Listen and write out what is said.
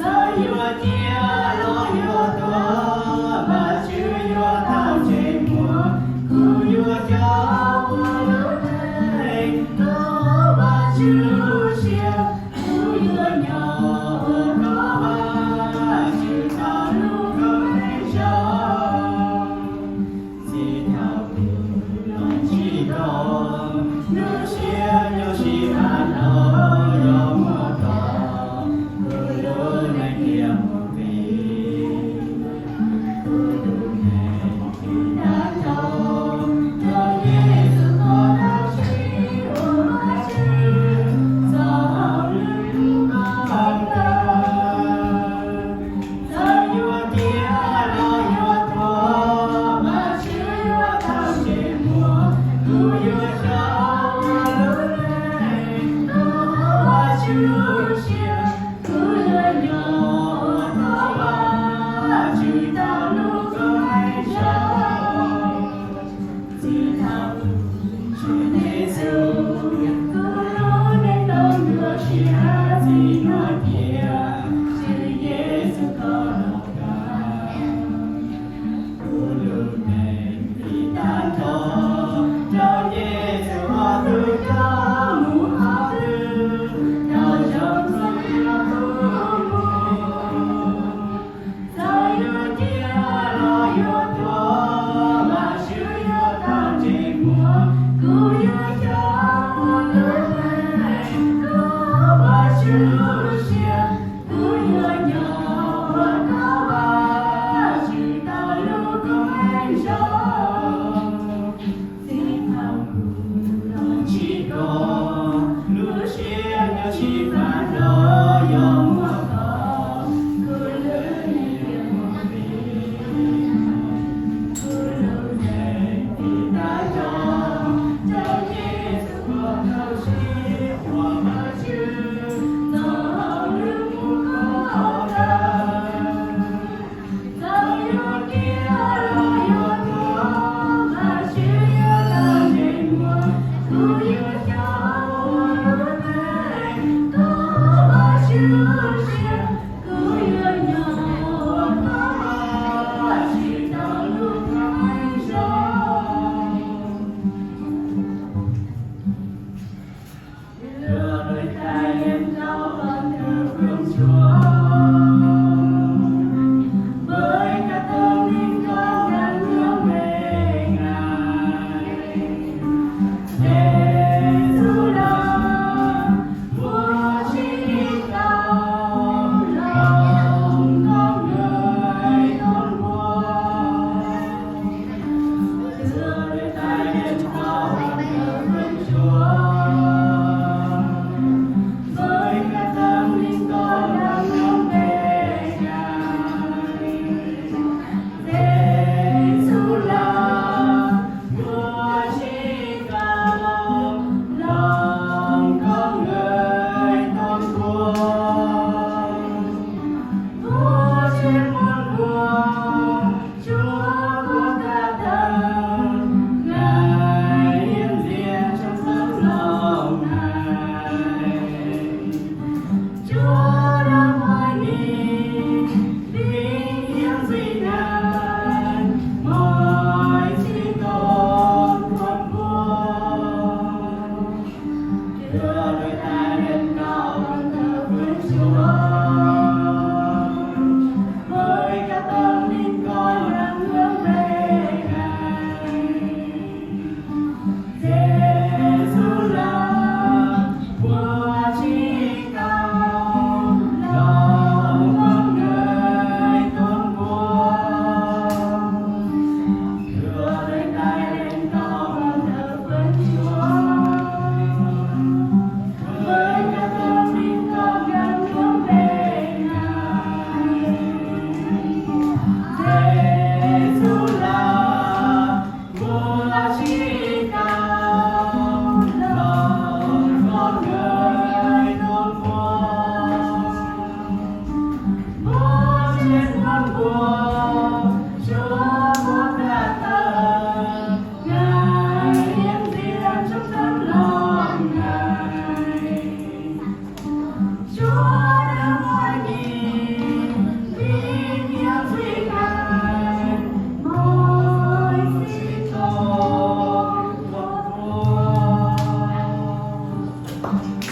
Txawm yuav ciaj los yuav tuag, Vajtswv yuav tau ntsej muag, kuv yuav coj ua lub neej rau Vajtswv lub siab, kuv yuav nyob ua rau Vajtswv tau lub koob hmoov zoo. Txij thaum kuv los ntsib koj, lub siab nyuaj siab hnyav los yog muaj koj, kuv lub neej thiaj mus qis. Kuv tus kheej tag nrho, rau Yexus koj tau sib ua Vajtswv txoj hauj lwm koj ntawd. Txawm yuav ciaj los yuav tuag, Vajtswv yuav tau ntsej muag, kuv yuav coj ua lub neej rau Vajtswv lub siab, kuv yuav nyob ua rau Vajtswv tau lub koob hmoov zoo. Txij thaum kuv ntsib Yexus, kuv lub neej tau nyuaj siab txij nuav tiam, Tswv Yexus koj los kav. Kuv lub neej qis tag nrho, rau Yexus ua tus coj mus qhov twg, tau zoo xws yog kuv mus. Txawm yuav ciaj los yuav tuag, Vajtswv yuav tau ntsej muag, kuv yuav coj ua lub neej rau Vajtswv lub siab, kuv yuav nyob ua rau Vajtswv tau lub koob hmoov zoo.